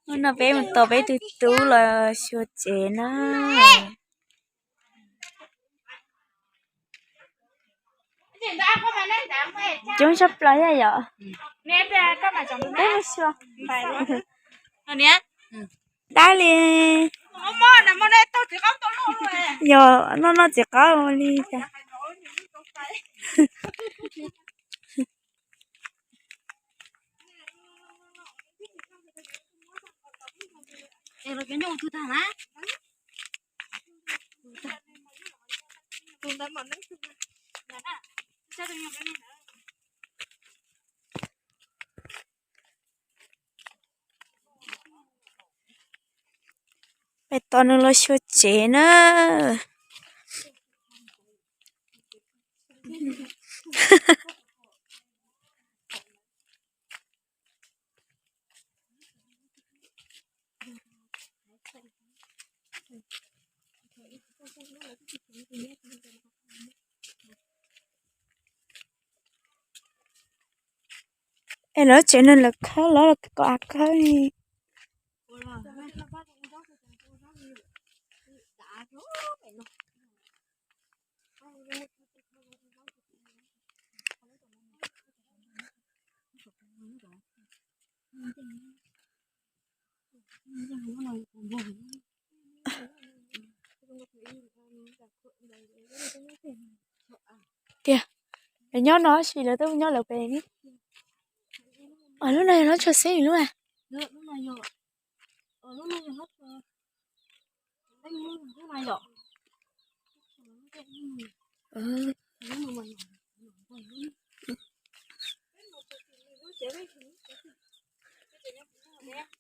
Hnub no peb mus tos peb tus tub los xyuas tsev na. Coob tshaj plaws thiab yom. Peb mus xyuas. Dab li. Yog noj noj txiv qaub li cas. Peb tos nws los xyuas tsev na. Es lawv tsev neeg lawv khawb lawv kom av khawb li. Tiag, lawv nyob no tab sis lawv twb nyob lawv pem ni. Lub no yog nyob tshua xeeb lub na.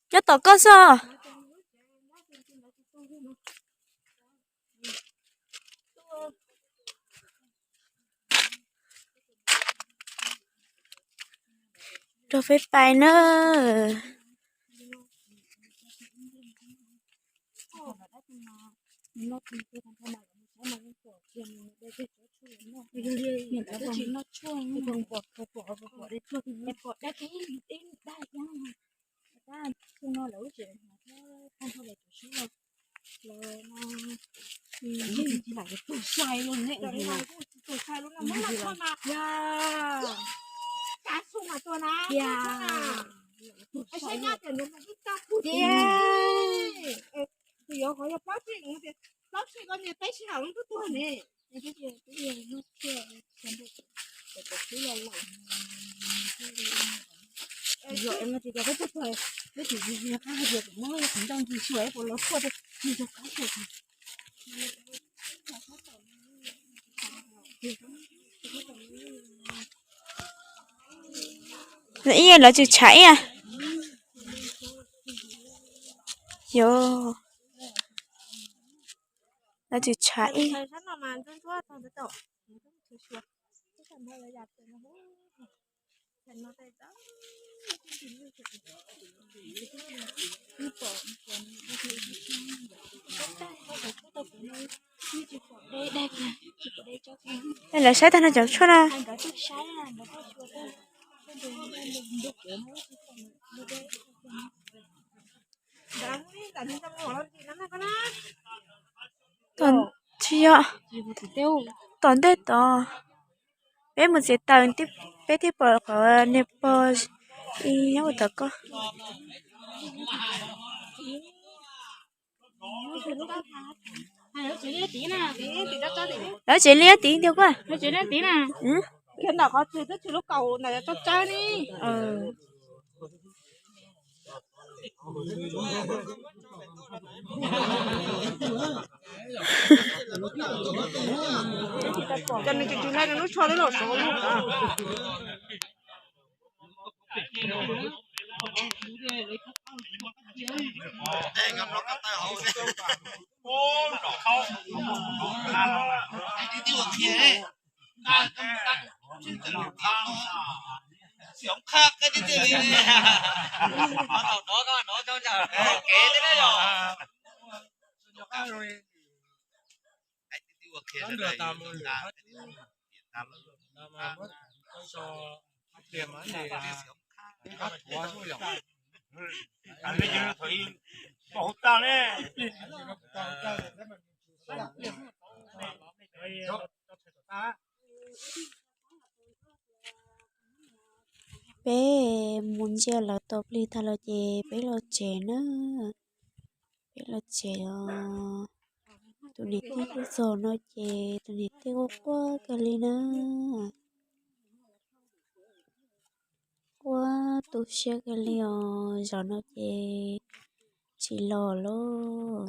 Nyob tom koj xwb. Rau peb pais na. Ib lawv tsis tshav ib. Yog lawv tsis tshav ib. Lawv saib tag nrho cov tshuaj na. Tom, tsis yog, tom ntej tod peb mus txiav taws, peb thiaj pom qhov niag pog nyob ua tom koj. Lawv tsev liab tid tiag kuj. Peb mus ntsia lawv tau plig tag los ces peb los tsev na. Peb los tsev os. Tus niam tij tuaj txog no ces tus niam tij quaj quaj kawg li na. Quaj tu siab kawg li os, zaum no ces tsis los lauj.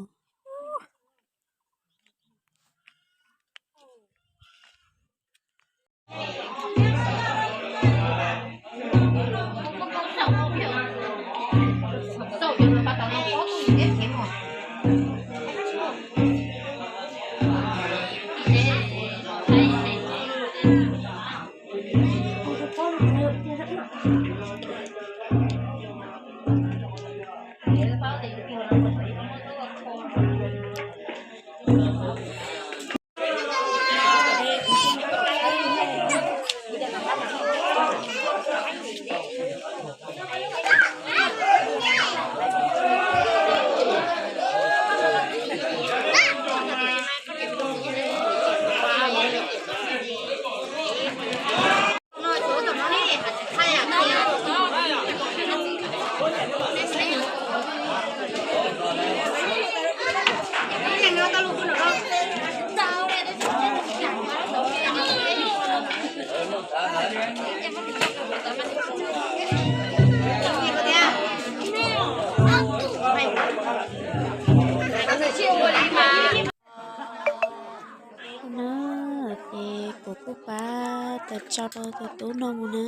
Na, ces kuv kuj pab tawm tsau rau tus tub no mus na.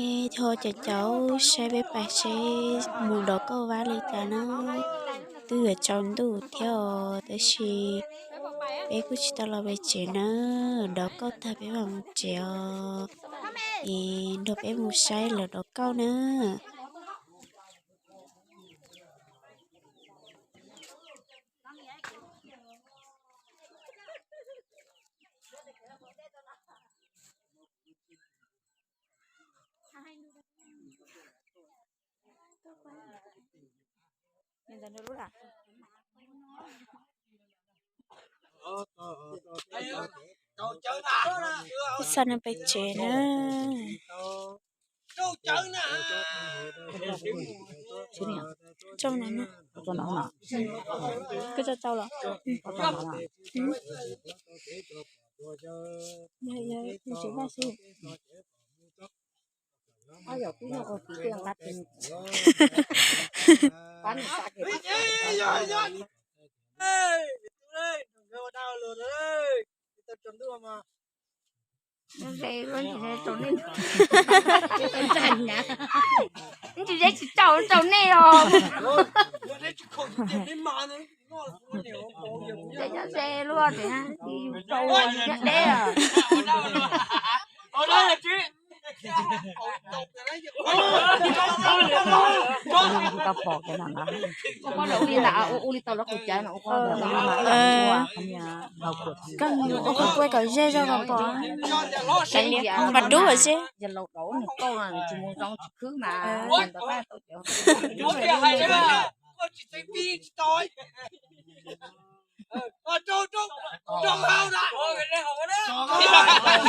Es thov cov caum saib peb pais seb mus dov kauj vab li cas na. Twb yuav tsaus ntuj thiab os, tab sis peb kuj tsis tau los pem tsev na. Dov kauj tag peb mam mus tsev os. Es nrog peb mus saib lawv dov kauj na. Peb xa nws pem tsev na. Tsau no, koj tsau tsau los? Yog, yog, nws tseem npaj xwb. Ntsis ze tsis tsau, tsau nej os. Ze nyob ze luaj tias yus tsau yus nyob deb os. Tau pom kiag no na. Ua li ntawd, ua li tau lawv qhov cawv no ua. Koj ua kom ze zog kom pom. Mas dub lawm seb. Yog laus dau nws tau tsis mus zoo tsis khwb mas ntawd pab tau cawv.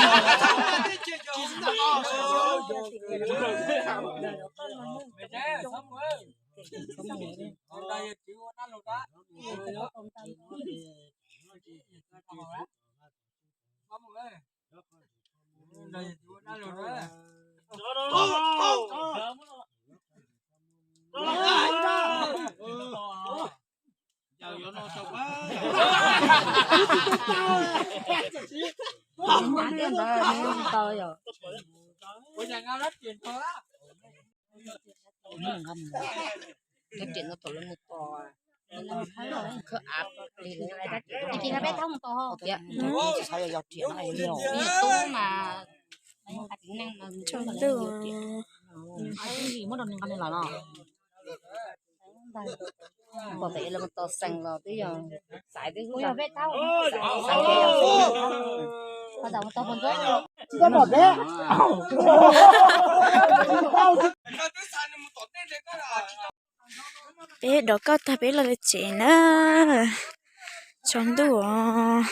Tus riam no thaum lawv mus tos, khawb av li lawv, peb thaub mus tos tias, tub mas, tsaus ntuj, muab rau nws nqa nws los no. Pom pem lawv mus tos xees los twb yog xaiv twb xaiv, xaiv twb yog xaiv. Tsis tau pom peb. Peb dov kauj tag peb los tsev na. Tsaus ntuj os.